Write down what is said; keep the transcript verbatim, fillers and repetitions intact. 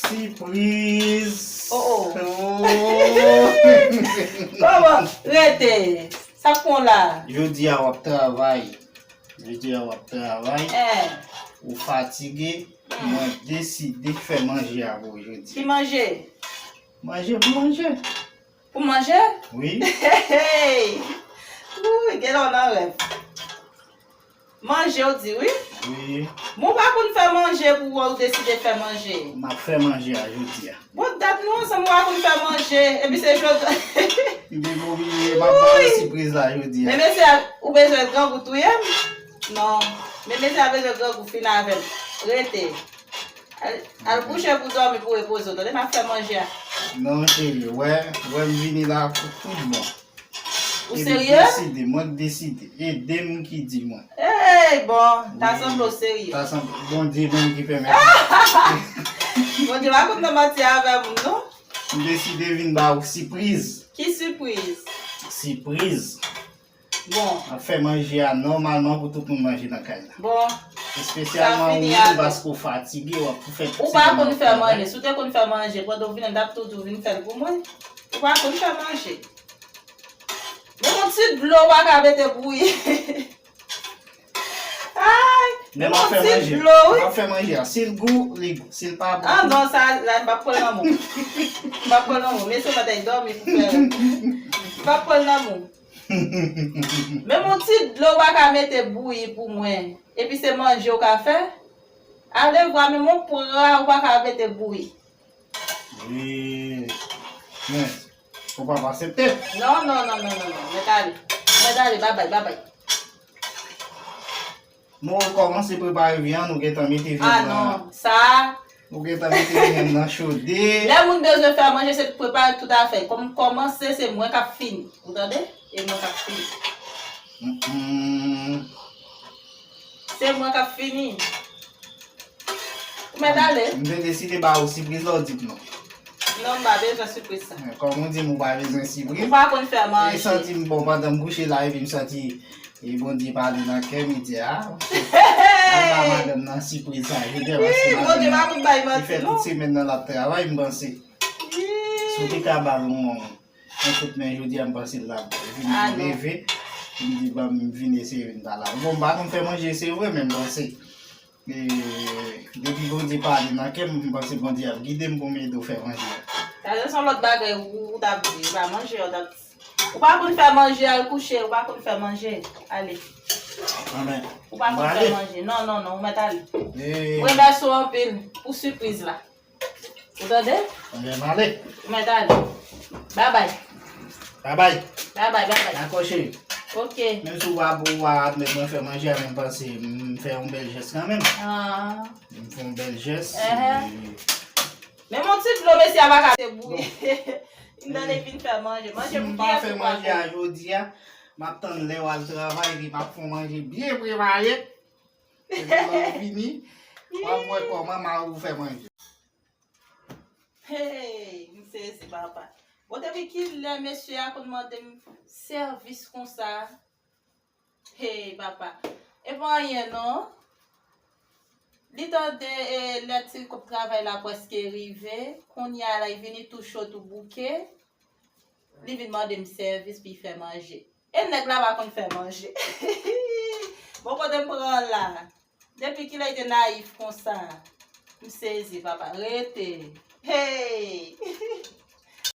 Sipriz. Oh, oh. Oh. Kòman? Rete. Sa k pran w la? Jodi a w ap travay. Jodi a w ap travay. Eh. Ou fatige. Hmm. Mwen deside fè manje a pou w jodi. Ki manje? Manje pou manje. Pou manje? Wi. Hey, hey. Wi, gen lè w nan rèv. Manje w di, wi? Wi. Bon, ou pa konn fè manje pou wè ou deside fè manje. M ap fè manje a jodi a. Bon, dat nou ansanm, ou pa konn fè manje. Epi se jodi. M te oblije, m ap ba w sipriz la jodi a. Men mesye, ou bezwen grangou touye m? Non. Men mesye a bezwen grangou fin avè m. Rete. Al, al kouche pou dòmi, pou repoze w, tande, m ap fè manje a. Non, cheri, wè, wè m vini la pou tout bon. Ou serye? Deside, mwen k deside. Ede m ki di mwen. Ey, bon, ta sanble w serye. Ta sanble, Bondye menm ki pèmèt. Bondye pa konn nan manti avè moun, non. M deside vin ba ou sipriz. Ki sipriz? Sipriz. Bon. M ap fè manje a nòmalman pou tout moun manje nan kay la. Bon. Espesyalman ou menm, paske w fatige, w ap fè ti moun travay. Ou pa konn fè manje. Si w te konn fè manje, pandan w vini, m t ap tou di w vin fè l pou mwen. Ou pa konn fè manje. Men yon ti dlo w pa ka mete bouyi. Ay, men m ap fè manje. Yon ti dlo, wi. M ap fè manje a. Si l gou, li gou. Si l pa gou, ah non, sa la, m p ap pran l nan men w. M p ap pran l nan men w. Mesye, w pa t dòmi pou fè. M p ap pran l nan men w. Menm yon ti dlo w pa ka mete bouyi pou mwen. Epi se manje w ka fè? Alevwa, menm yon pra w pa ka mete bouyi. Wi. Men, ou p ap aksepte? Non, non, non, non, non, non. Mèt ale. Mèt ale, babay, babay. Nou kòmanse prepare vyann, nou gentan mete vyann nan. Ah, non. Sa. Nou gentan mete vyann nan chode. Lè moun bezwen fè manje, se prepare tout afè. Kòm kòmanse, se mwen k ap fini. Ou tande? E mwen k ap fini. Mm, mm. Se mwen k ap fini. Ou mèt ale. M te deside ba ou sipriz la, ou di m non. Non, m pa bezwen sipriz sa. Men kòm ou di m ou pa bezwen sipriz. Ou pa konn fè manje. E santi m bon pandan m kouche la, epi m santi, e Bondye pale nan kè m, li di, a, al ba madanm nan sipriz sa jodi a, paske madanm nan, li fè tout semèn nan l ap travay, m panse. Si w te ka ba l yon, yon kout men jodi a, m panse l t ap vin leve. M di, ban m vin eseye vin ba l la. Bon, m pa konn fè manje, se vre, men m panse. E, depi Bondye pale nan kè m, m panse Bondye ap gide m pou m ede w fè manje a. Sa se yon lòt bagay ou, ou t ap di, e pa manje a ou t ap di. Ou pa konn fè manje, al kouche, ou pa konn fè manje. Ale. Anben. Ou pa konn fè manje. Non, non, non, ou mèt ale. E. Mwen remèsye w anpil pou sipriz la. Ou tande? Anben, m ale. Ou mèt ale. Babay. Babay. Babay, babay. Dakò, cheri. Ok. Menm si w pa, ou pa admèt mwen fè manje a, men m panse m fè yon bèl jès kanmenm. Ah. M fè yon bèl jès. Ehè. E men yon ti dlo, mesye a pa ka te bouyi. M tande vin fè manje. Manje m byen fou. Si m pa fè manje a jodi a, m ap tann lè w al travay, epi m ap fè yon manje byen prepare. Epi lè w vini, w ap wè kòman mari w fè manje. Hey, m sezi, papa. Bon, depi kilè mesye a konn mande m sèvis konsa? Hey, papa. E pa anyen, non. Li tande, e, lè ti kòb travay la prèske rive. Kounye a la, li vini tou cho, tou bouke. Li vin mande m sèvis pou l fè manje. E nèg la pa konn fè manje. Bon, kote m pran l la? Depi kilè li te nayif konsa? M sezi, papa. Rete. Hey!